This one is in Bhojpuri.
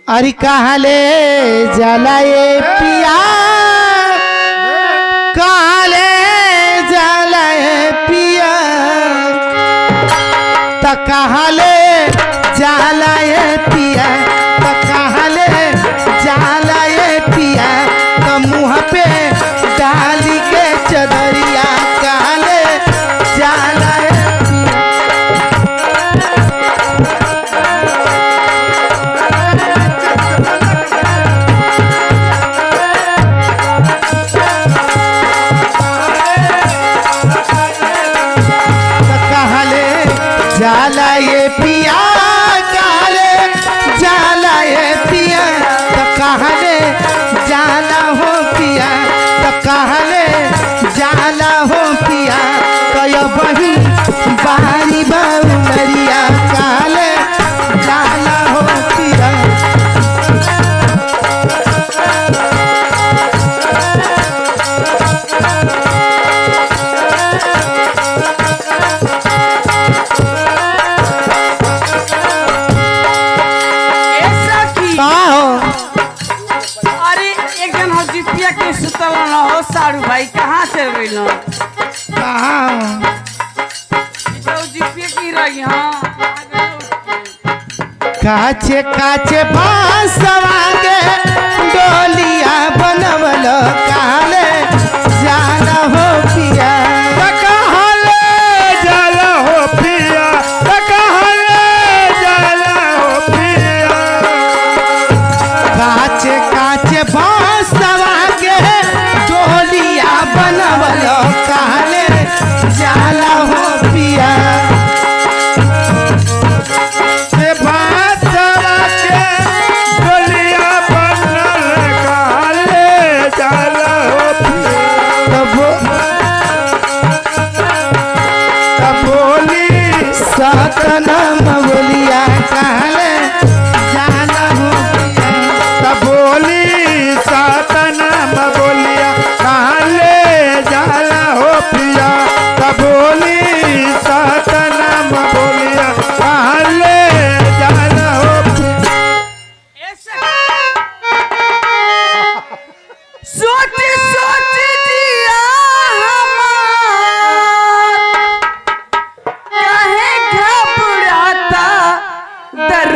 अरे कहले जलाए पिया, कहले जलाए पिया, त कहले जलाए पिया, त कहले जलाए पिया, त मुँह पे डाली के चदरिया, कहले जलाए पिया। कहले जलाए पिया, कहले जलाए पिया, त कहले जाला हो पिया, त कहले जाला हो पिया, कय बही बारी बाउरिया, कहले जाला हो पिया। ए सखी, का हो? अरे एक जन हो जिपिया के सुतल न हो सारू भाई, कहाँ से गइल? कहाँ हो? तो जिपिया की रही। हां, काचे काचे बांसवा के डोलिया बनवल, काले जाला हो पिया, कहले जाला हो पिया, कहले जाला हो पिया, काचे काचे बांसवा के डोलिया बनवल, काले जाला हो पिया। से बांसवा के डोलिया बनल, कहले जाला हो पिया, तब तब बोली सतनाम बोलिया, काले जाला हो पिया। तब बोली सतनाम बोलिया, कहले जाला हो पिया, तब बोली सतनाम बोलिया, कहले जाला हो पिया। ए सखी, सोच सोच जिया हमार काहे घबराता, दर